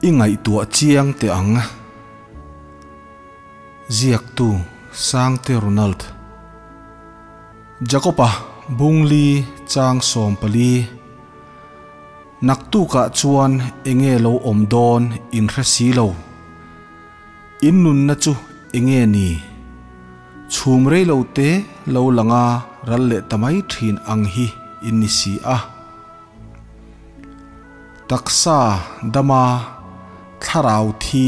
I ngaihtuah chiang teh ang. Ziaktu Sangte Ronald. Jakob-a Bungli chang 14. Naktukah chuan enge lo awm dawn in hre si lo. In nunna chu enge ni? Chhum rei lo te lo langa ral leh ta mai thin ang hi in ni si a. Taksa dama thlarau thi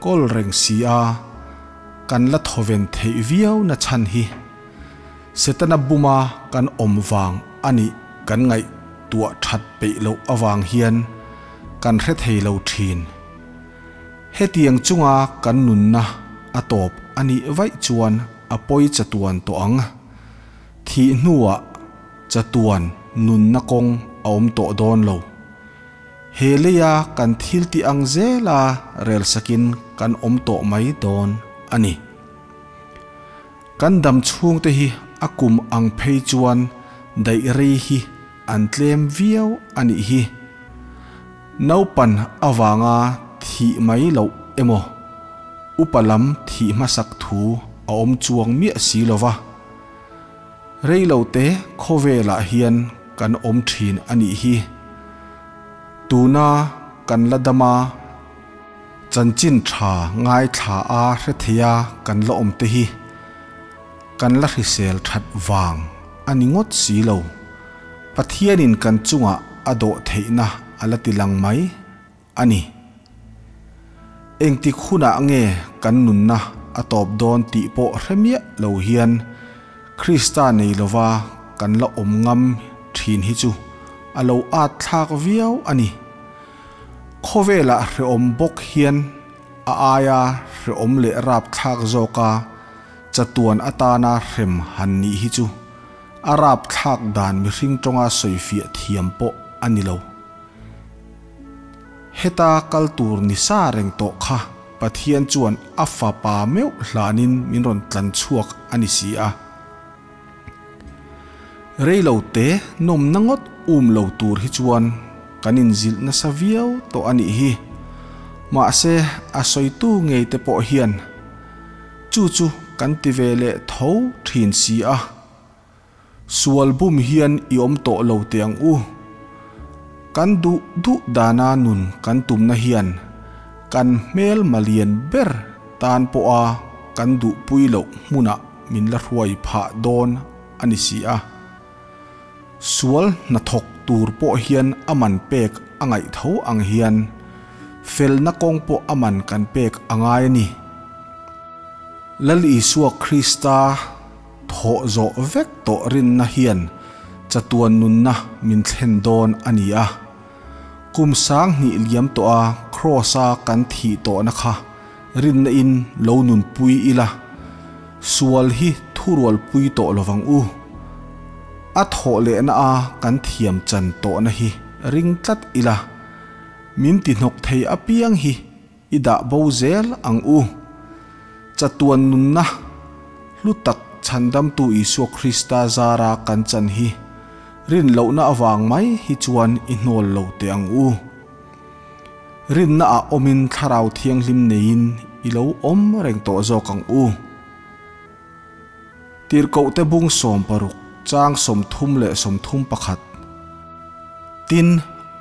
kawl reng si a kan la thawven theih viau na chhan hi Setana buma kan awm vang a nih kan ngaihtuah that peih loh avang hian kan hre thei lo thin. Hetiang chunga kan nunna a tawp a nih vaih chuan a pawi chatuan tawh ang. Thih hnuah chatuan nunna kawng a awm tawh dawn lo. He leia kan thil tih ang zela rel sakin kan awm tawh mai dawn a ni. Kan dam chhungte hi a kum ang phei chuan daih rei hi an tlem viau a nih hi. Naupan avanga thih mai loh emaw, upa lam thih hmasak thu a awm chuang miah si lo va. Rei lo te khawvelah hian kan awm thin a nih hi. Tuna kan la dam a, chanchin tha ngaithla a hre thei a kan la awm te hi kan la hrisel that vang a ni ngawt si lo. Pathianin kan chungah a dawh theihna a la ti lang mai a ni. Engtik hunah nge kan nunna a tawp dawn tih pawh hre miah lo hian Krista nei lova kan la awm ngam thin hi chu a lo at thlak viau a ni. Khawvelah hrehawm bawk hian a aia hrehawm leh rapthlak zawka chatuan atana hrem han nih hi chu a rapthlak dan mihring tawnga sawifiah thiam pawh a ni lo. Heta kal tur ni sa reng tawh kha Pathian chuan a fapa meuh hlanin min rawn tlan chhuak a ni si a. Rei lo te nawmna ngawt um lo tur hi chuan kan inzilh nasa viau tawh a nih hi. Mahse a sawitu ngei te pawh hian chu chu kan ti ve leh tho thin si a. Sual bum hian i awm tawh lo teh ang u. Kan duh duh dana nun kan tumna hian kan hmel malian ber tan pawha kan duhpui loh hmunah min la hruai phah dawn a ni si a. Sual hnathawk tur pawh hian a man pek a ngaih tho ang hian felna kawng pawh a man kan pek a ngai a ni. Lal Isua Krista Thawh zawh vek tawh rinna hian chatuan nunna min thlen dawn a ni a. Kum 2000 liam tawh a Kraws-a kan thih tawhna kha rinna in lo nunpui ila, sual hi thurualpui tawh lovang u. A thawh lehna a kan thiam chan tawhna hi ring tlat ila, min tihnawk thei apiang hi I dah bo zel ang u. Chatuan nunna hlu tak Chhandamtu Isua Krista zara kan chan hi rin lohna avang mai hi chuan i hnawl lo teh ang u. Rinna ah awmin Thlarau Thianghlim neiin i lo awm reng tawh zawk ang u. Tirhkohte bung 60 chang 31. Tin,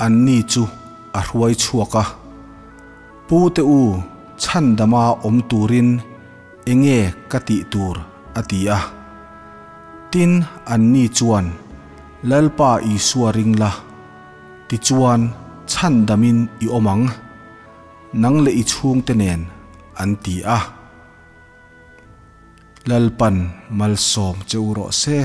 anni chu a hruai chhuak a, Pu te u, chhandama awm turin enge ka tih tur? a ti a. Tin, anni chuan, Lalpa Isua ring la, tichuan chhandamin i awm ang, nang leh i chhungte nen, an ti a. Lalpan malsawm che u rawh se.